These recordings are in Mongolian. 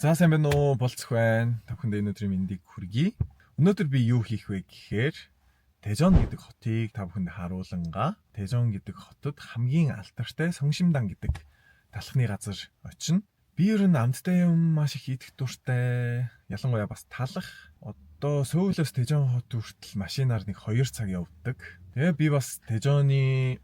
За, сайн байна уу? Болцох байна. Та бүхэнд энэ өдрийн мэндийг хүргэе. Өнөөдөр би юу хийх вэ гэхээр Тэжон гэдэг хотыг та бүхэнд харуулангаа Тэжон гэдэг хотод хамгийн алдартай Сонгшимдан гэдэг талхны газар очино. Би ер нь амттай юм маш их идэх дуртай. Ялангуяа бас талах. Одоо Сөүлөөс Тэжон хот хүртэл машинаар нэг 2 цаг явдаг. Тэгээ би бас Тэжоны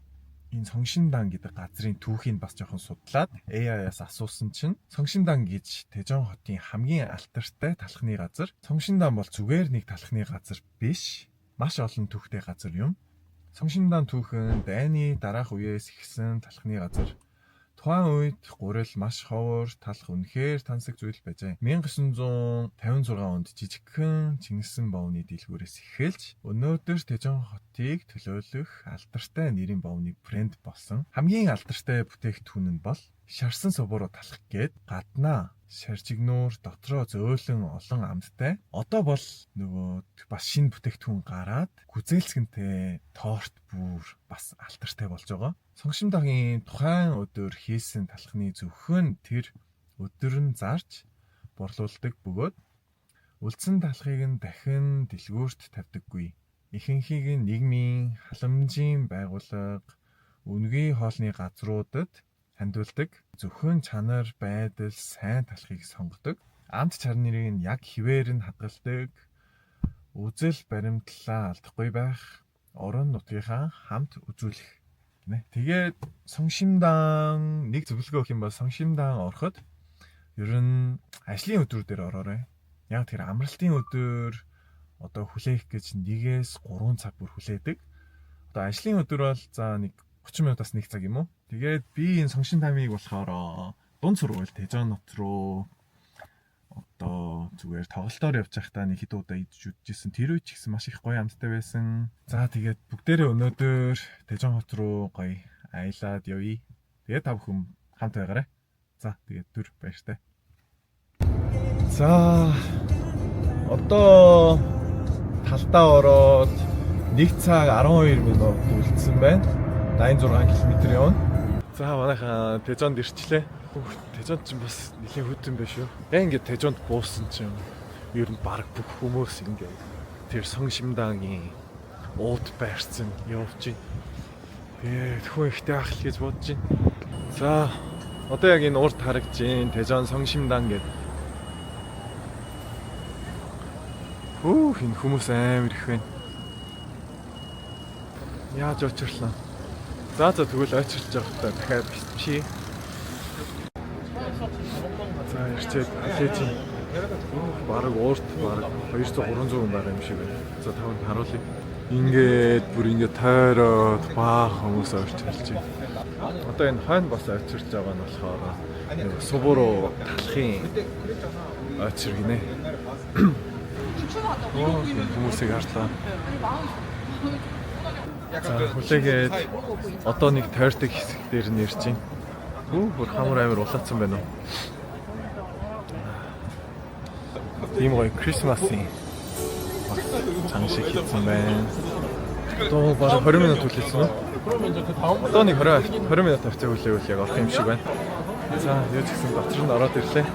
энэ Сонгшиндан гэдэг газрын түүхийг бас жоохон судлаад AI-аас асуусан чинь Сонгшиндан гэж Тэжон хотын хамгийн алдартай талхны газар. Сонгшиндан бол зүгээр нэг талхны газар биш. Маш олон түүхтэй газар юм. Сонгшиндан түүхэн дайны дараах үеэс эхэлсэн талхны газар. Тухайн үед гурил маш ховор, талх үнэхээр тансаг зүйл байжээ. 1956 онд жижигхэн Чингисэн бовны дэлгүүрээс эхэлж өнөөдөр Тэжон хотыг төлөөлөх алдартай нэрийн бовны брэнд болсон. Хамгийн алдартай бүтээгдэхүүн нь бол шарсан сувруу талх гээд гаднаа шаржигнуур дотроо зөөлөн олон амттай. Одоо бол нөгөө бас шинэ бүтээгдэхүүн гараад гүзээлцгэнтэй торт бүр бас алдартай болж байгаа. Сонгшимдагийн тухайн өдөр хийсэн талхны зөвхөн тэр өдөр нь зарж борлуулдаг бөгөөд үлдсэн талхыг нь дахин дэлгүүрт тавьдаггүй. Ихэнхийг нь нийгмийн халамжийн байгууллага, үнэгүй хоолны газруудад хандуулдаг. Зөвхөн чанар, байдал, сайн талхыг сонгодог. Амт чанарыг нь яг хിവэр нь хадгалдаг. Үзэл баримтлалаа алдахгүй байх, орон нутгийнхаа хамт үзүүлэх гинэ. Тэгээд Сонгшимдан нэг зөвлөгөө өгөх юм бол Сонгшимдан ороход ер нь ажлын өдрүүдээр ороорой. Яг тэр амралтын өдөр одоо хүлээх гэж 1-ээс 3 цаг бүр хүлээдэг. Одоо ажлын өдөр бол за нэг 30 минутаас 1 цаг юм уу? Тэгээд би энэ Сонгшимдамыг болохоор дунд сургууль Тэжон нот руу одоо зүгээр тоглолтоор явж байхдаа нэг хэд удаа идэж үдчихсэн. Тэр үе ч гэсэн маш их гоё амттай байсан. За, тэгээд бүгдээрээ өнөөдөр Тэжон хот руу гоё аялаад явъя. Тэгээд та бүхэн хамт байгаарай. За, тэгээд түр баяртай. За, одоо талдаа ороод 1 цаг 12 минут үлдсэн байна. 86 км явна. За, манайхан Тэжонд ирчлээ. Тэжонд ч бас нэлээд хүйтэн байх шүү. Яг ингээд Тэжонд буусан чинь ер нь баг бүх хүмүүс ингээд тэр Сонгшимдангийн уут байрцсан явж байна. Тэгээд хүн ихтэй ах л гэж бодож байна. За, одоо яг энэ урд харагдж байна. Тэжон Сонгшимдан гэдэг. Хөөх, энэ хүмүүс амар их байна. Яаж очирлаа? За, тэгвэл очирлж явахдаа дахиад бичиж. За, ирчээд хүлээж байна. Бараг уурт бараг 200 300 хүн байгаа юм шиг байна. За, тавд харуулъя. Ингээд бүр ингээд тойроод баах хүмүүс очирлж байна. Одоо энэ хойно бас очирч байгаа нь болохоор нэг сувруу талхын очир гинэ. Оо, хүмүүсийг харлаа. За, хүлээгээд одоо нэг тойрдог хэсэг дээр нь ирж байна. Хүү, бүр хамар амар улаацсан байна уу? Тийм гоё Christmas-ын бас цан шиг хийсэн байна. Одоо бараг 20 минут хүлээсэн үү? Одоо нэг 20 минут авцаа хүлээвэл яг орох юм шиг байна. За, юу ч гэсэн дотор нь ороод ирлээ.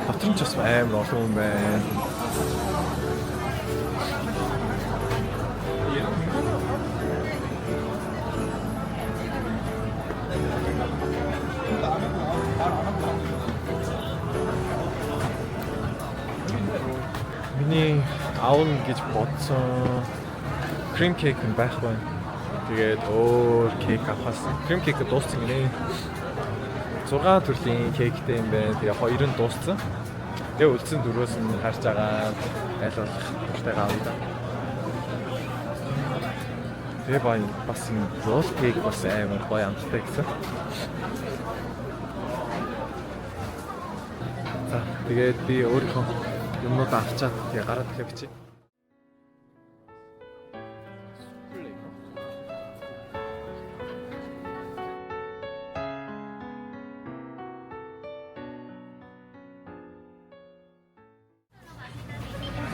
Дотор нь ч бас амар олон хүн байна. Миний аавна гэж бодсон крем кейк нь байх байна. Тэгээд өөр кейк авахаас крем кейк дууссан гинэ. 6 төрлийн кейктэй юм байна. Тэгээ хоёр нь дууссан. Тэгээ үлдсэн дөрвөөс нь харж байгаа аль болох дуртайгаа авъя да. Тэгээ бас энэ ролл кейк бас амар гоё амттай гэсэн. За, тэгээд би өөрийнхөө юмнуудаа авчаад тэгээ гараад дахиад бичье.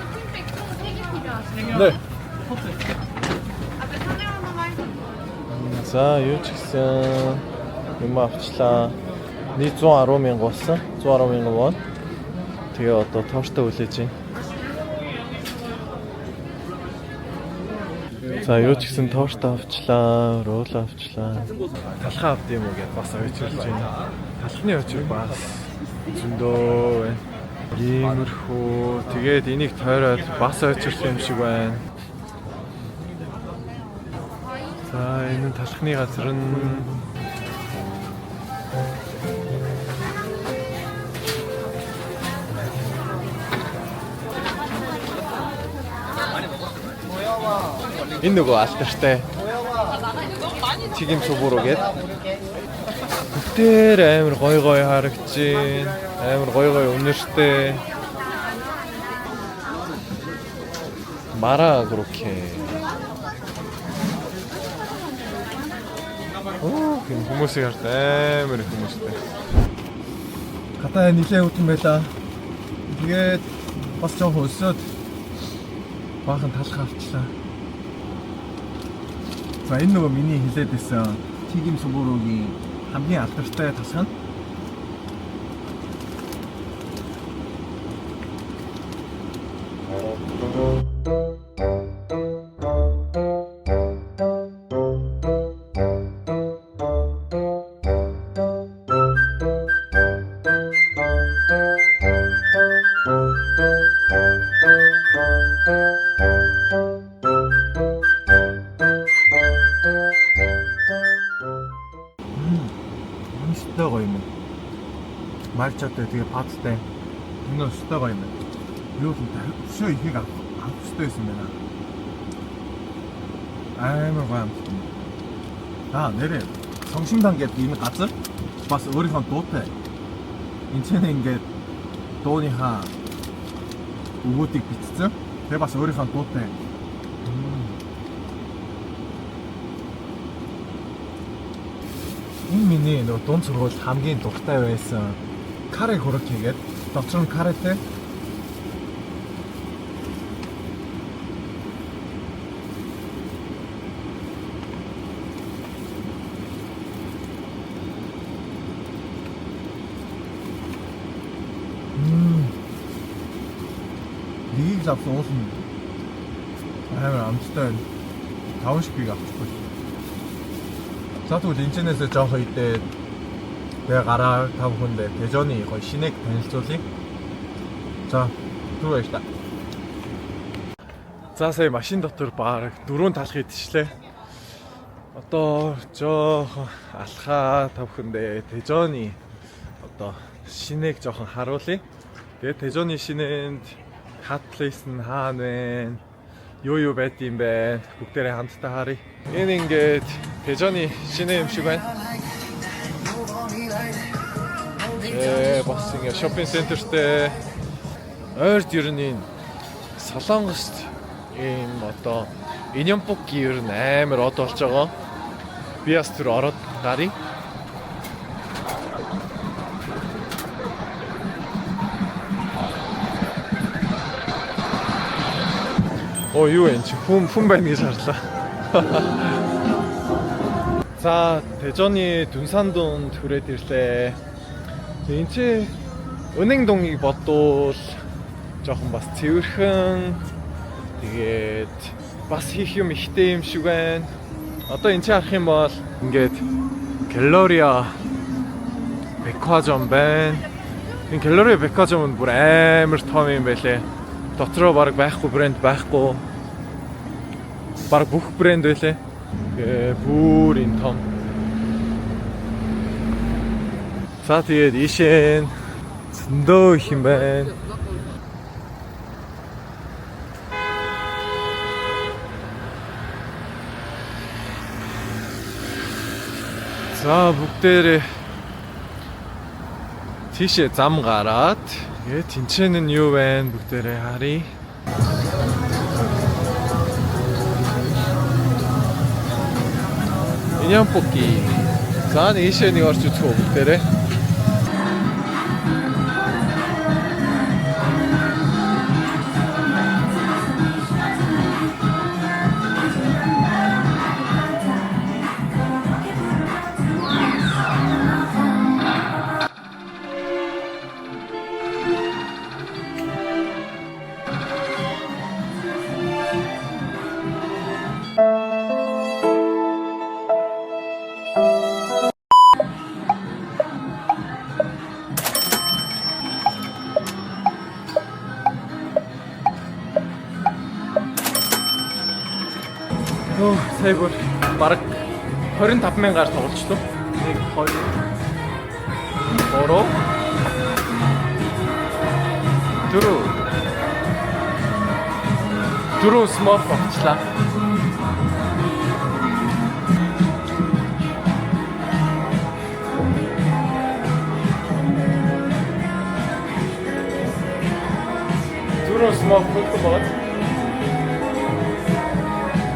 쇼핑백 총 3개 필요하세요. 네. 앞에 카메라 한 번만 해주세요. За, юу ч гэсэн юм авчлаа. Нийт 110 мянга болсон. 110 мянган вон. Тэгээ одоо тортоо хүлээж байна. За юу ч гэсэн торт авчлаа, ролл авчлаа. Талхаа авд юм уу гэд бас ойчруулж байна. Талхны очир бас зөндөө байна. Иймэрхүү. Тэгээд энийг тойроод бас ойчруулах юм шиг байна. За энэ нь талхны газар нь. Энэ нөгөө алдартай 튀김 소보로 гээд бүгдээр амар гой гой харагдаж байна. Амар гой гой үнэртэй. 마라 그렇게. Оо, энэ хүмүүсийг харт амар их хүмүүстэй. Гадаа нилээ хөтөн байлаа. Тэгээд бас жоохон өсөөд баахан талх авчлаа. За энэ нөгөө миний хэлээд байсан 튀김 소보로гийн хамгийн алдартай талх нь. Энэ өстой гоё юм. 말차тай тэгээ пацтай. Энэ өстой гоё юм. Юу л өсөө ихийг авах өстой байсан байна. Амар гоё юм. Аа нэрээ 성심당 гэдэг энэ газар бас өөрийнхөө дуутай. Энд чинь ингээд дууныхаа өгөөдийг бичсэн. Тэгээ бас өөрийнхөө дуутай. Энэ миний нөгөө дунд сургуульд хамгийн дуртай байсан 카레 고로케 гээд дотор нь 카레тэй. Нэгийг л авсан уулна. Амар амттай байна. Таван шигийг авчихгүй. За тэгвэл энэчнээсээ жоохон идээд тэгээ гараа та бүхэндээ 대전의 гоё 시내г танилцуулъя. За түр баяр та. За сая машин дотор бараг дөрөв талх идчихлээ. Одоо жоохон алхаа та бүхэндээ 대전의 одоо 시내г жоохон харуулъя. Тэгээ 대전의 시내нд hot place нь хаана вэ? Юу юу байд юм бэ? Бүгдээрээ хамтдаа харъя. Энэ ингээд 대전의 시내 юм шиг байна. Бас ингээ shopping center тэй ойрд ер нь энэ Солонгост ийм одоо 인형뽑기 ер нь амар од болж байгаа. Би бас түр ороод гаръя. Оо юу энэ чи хүн хүн байна гэж харлаа. За 대전이 둔산동 хүрээд ирлээ. Тэгээ энэ чи Өнеңдонгийг бодвол жоохон бас цэвэрхэн тэгээд бас хийх юм ихтэй юм шиг байна. Одоо энэ чи харах юм бол ингээд 갤러리아 백화점 байна. Энэ 갤러리아 백화점은 бүр амар том юм байлээ. Дотроо баг байхгүй брэнд байхгүй. Баг бүх брэнд байлээ. Тэгээ бүр энэ том. За тэгээд ийшээ зөндөө их юм байна. За бүгдээрээ тийшээ зам гараад тэгээд тэнцэн нь юу байна бүгдээрээ харъя. 인형 뽑기. За ийшээ нэг орж үзэх үү бүгдээрээ. Өө, сая бүр бараг 25 мянгаар тоглолцлоо. 1 2 3 4 smurf авчлаа. Дөрөв smurf хөлтөө байгаа.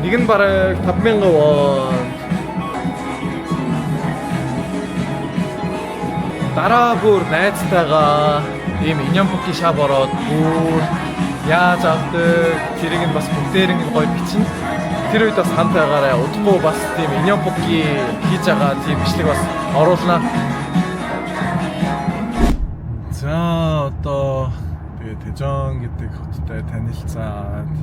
Нэг нь бараг 5000 вон. Дараа бүр найзтайгаа ийм иньямпуки shop ороод бүр яаж авдаг тэрийг нь бас бүгдээринг нь гоё бичнэ. Тэр үед бас хамт байгаарай. Удахгүй бас тийм иньямпуки хийж байгаа тийм бичлэг бас оруулнаа. За одоо тэгээ Тэжон гэдэг хоттой танилцаад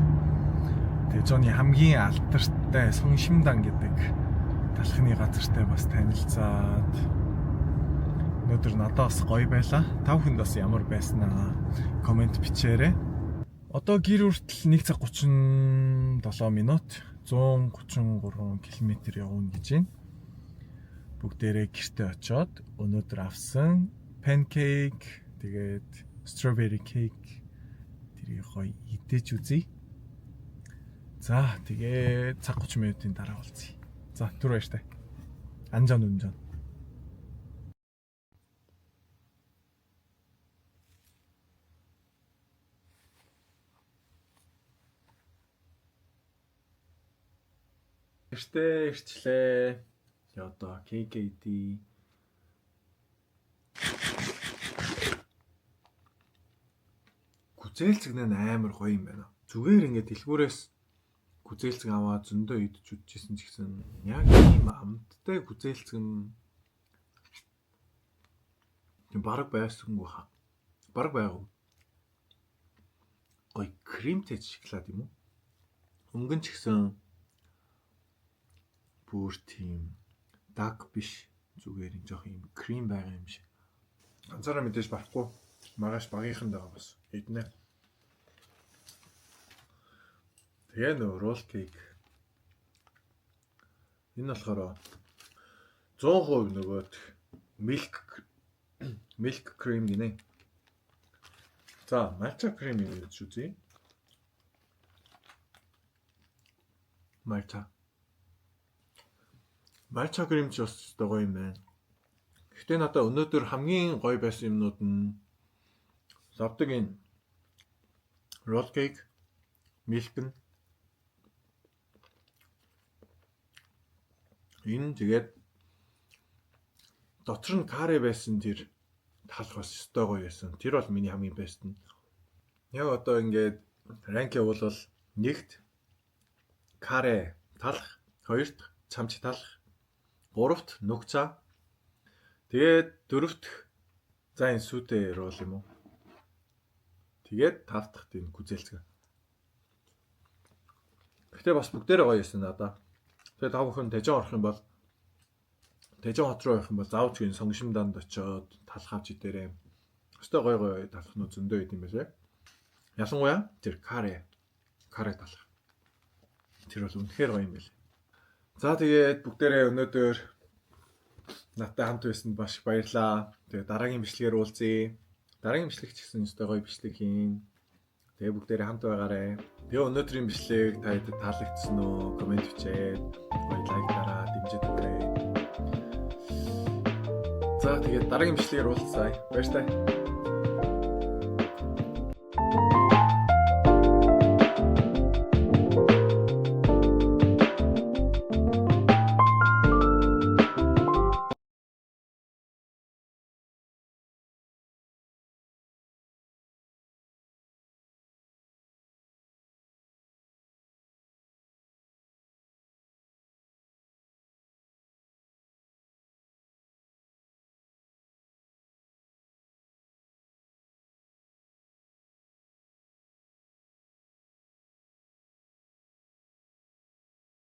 Тэжоны хамгийн алдартай Сонгшимдан гэдэг талхны газартай бас танилцаад өнөөдөр надад бас гоё байлаа. Та бүхэнд бас ямар байснаа комент бичээрэй. Одоо гэр хүртэл 1 цаг 37 минут 133 км явна гэж байна. Бүгдээрээ гэртээ очиод өнөөдөр авсан pancake тэгээд strawberry cake тэрийг гоё идэж үзье. За тэгээ цаг 30 минутын дараа уулзъя. За түр баяртай. 안전 운전. Гэртээ ирчлээ. Тэгээ одоо кейк идье. Гүзээлцгэн нь амар гоё юм байна. Зүгээр ингээд дэлгүүрээс гүзээлцгэн аваад зөндөө идэж үдчихсэн ч гэсэн яг ийм амттай гүзээлцгэн тийм бараг байсангүй хаа. Бараг байгаагүй. Гоё кремтэй шоколад юм уу? Өнгөн ч гэсэн бүр тийм dark биш, зүгээр юм жоох юм крем байгаа юм шиг. Ганцаараа мэдээж барахгүй. Маргааш багийнхандаа бас иднэ. Тэгээ нөө roll cake. Энэ болохоор 100% нөгөөт milk cream гинэ. За, matcha cream гэж үзье. Matcha. Matcha cream ч бас өстой гоё юм байна. Гэхдээ надад өнөөдөр хамгийн гоё байсан юмнууд нь лавдаг энэ roll cake, milk нь энэ тэгээд дотор нь карри байсан тэр талх бас өстой гоё байсан. Тэр бол миний хамгийн best нь. Яг одоо ингээд rank явуулвал нэгт карри талх, хоёрт чамч талх, гуравт нүгцаа. Тэгээд дөрөвт за энэ сүйтэй roll юм уу? Тэгээд тав дахьт энэ гүзээлцгэн. Гэхдээ бас бүгдээрээ гоё байсан надаа. Тэгээд та бүхэн Тэжэн орох юм бол Тэжэн хот руу явах юм бол заавч энэ Сонгшимданд очиод талх авч идээрэй. Өстой гоё гоё талхнууд зөндөө идэм байлээ. Ялангуяа тэр карри талх. Тэр бол үнэхээр гоё юм байлээ. За тэгээд бүгдээрээ өнөөдөр надтай хамт байсанд маш их баярлалаа. Тэгээд дараагийн бичлэгээр уулзъя. Дараагийн бичлэг ч гэсэн өстой гоё бичлэг хийн. Тэгээ бүгдээрээ хамт байгаарай. Тэгээ өнөөдрийн бичлэг та хэдэд таалагдсан уу? Комент бичээд, гоё лайк дараад дэмжиж өгөөрэй. За тэгээд дараагийн бичлэгээр уулзъя. Баяртай.